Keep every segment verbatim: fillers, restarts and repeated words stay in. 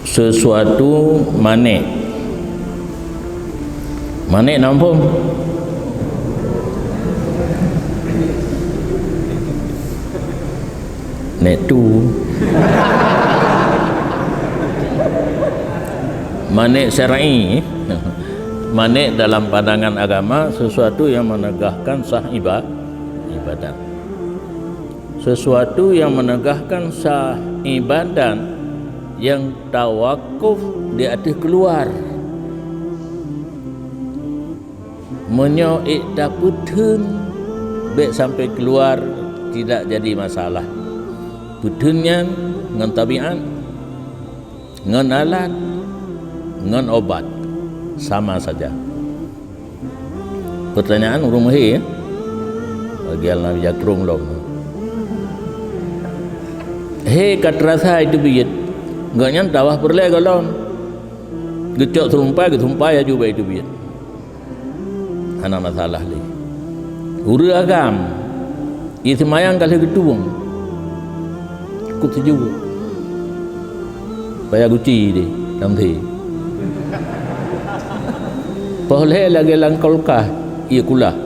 Sesuatu manék. Manék na muphom? Nék tu. Manék syar'i. Manék dalam pandangan agama sesuatu yang menegahkan sah iba-, ibadat. Sesuatu yang menegahkan sah ibadat yang tawakuf di ateueh keuluar. Meunyoe ék tapeutheun bék sampai keuluar, tidak jadi masalah. Peutheun nyan ngon tabiat, ngon alat, ngon obat, sama saja. Peutanyaan ureuëng meuhé, ya? Bagi Allah jakrong lom. Hé ka teurasa iteubiet, gobnyan tawah peureulée gohlom. Geucok seurumpai, geusumpai laju bak iteubiet. Hana masalah lé. Ureuëng agam, ie seumayang ka lheueh geutueng. Cukup sijuek. Payah guci deh, lam thé. Poh lhée lagée lam kulkas, ie kulah.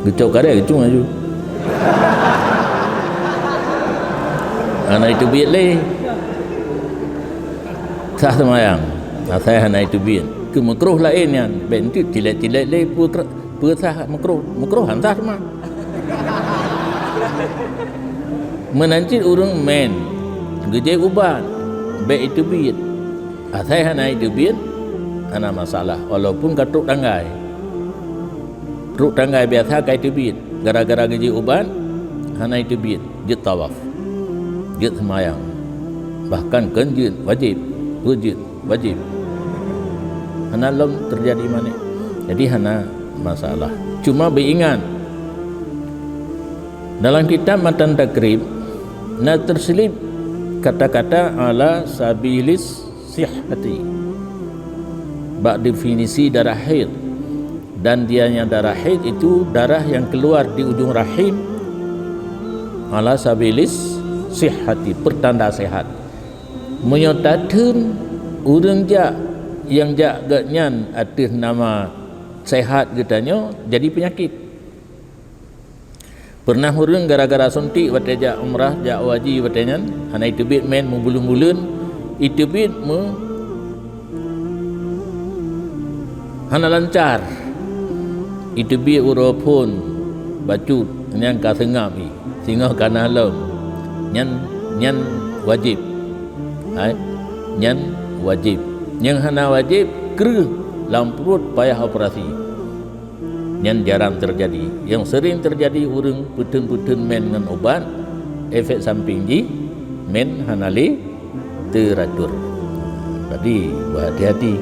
Geucok karét geucung laju. Hana iteubiet lé. Sah seumayang. Asai hana iteubiet. Keu meukruh laén nyan. Bék enteuk cilét-cilét lé peue kra-, peue sah meukruh. Meukruh han sah teuma. Meunan cit ureuëng mén. Geujép ubat. Bék iteubiet. Asai hana iteubiet, hana masalah, walaupun ka trok tanggai. Trok tanggai biasa ka iteubiet, gara-gara geujép ubat, hana iteubiet, jeuet tawaf, jeuet seumayang. Bahkan kon jeuet, wajéb, peue jeuet, wajéb. Hana lom teujadi manék. Jadi hana masalah. Cuma beuingat, dalam kitab Matan Takrib na teuseulib kata-kata ala sabilis sihhati. Bak definisi darah haid, dan dianya darah haid itu darah yang keluar di ujung rahim ala sabilis sihhati, pertanda sehat. Meunyoe tatheun ureuëng jak, nyang jak gobnyan ateueh nama sehat geutanyoe jadi peunyakét. Peureunah ureuëng gara-gara suntik watée jak umrah, jak haji watée nyan, hana iteubiet mén meubuleuen-buleuen, iteubiet meu-, hana lancar. Iteubiet uroe phon bacut nyang ka seungab ié, singoh ka na lom. Nyan, nyan wajéb. Hai, nyan wajéb. Nyang hana wajéb, kreueh lam pruet payah operasi. Nyan jarang teujadi. Nyang seuring teujadi ureuëng peutheun-peutheun mén ngon ubat, efek samping jih mén hana lé teuratur. Jadi, beuhati-hati.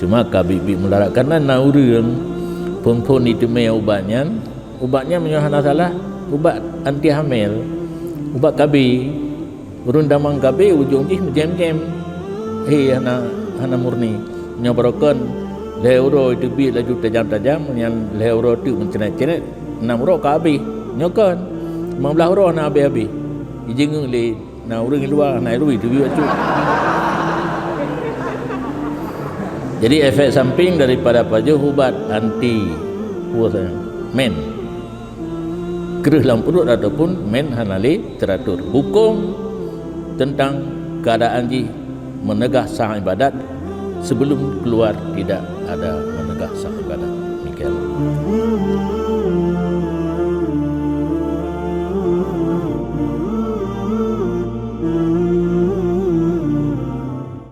Cuma ka biet-biet meularat, karna na ureuëng phon-phon jiteumé ubat nyan, ubat nyan meunyoe hana salah, ubat anti hamil, ubat K B. Ureuëng tamong K B ujong jih meujém-jém. Hé, hana, hana murni. Nyoe barokon lhée uroe iteubiet laju tajam-tajam, nyan lhée uroe teuk meucret-cret, nam uroe ka habéh. Nyoe kon, limong blaih uroe hana habéh-habéh. Ijeungeue lé na ureuëng luwa, hana irui iteubiet bacut. Jadi efek samping daripada pajoh ubat anti, peue sa nyan? Mén. Kreueh lam pruet ataupun mén hana lé teuratur. Huköm teuntang keuadaan jih meuneugah sah ibadat, sebelum keuluar tidak ada meuneugah sah ibadat. Demikian.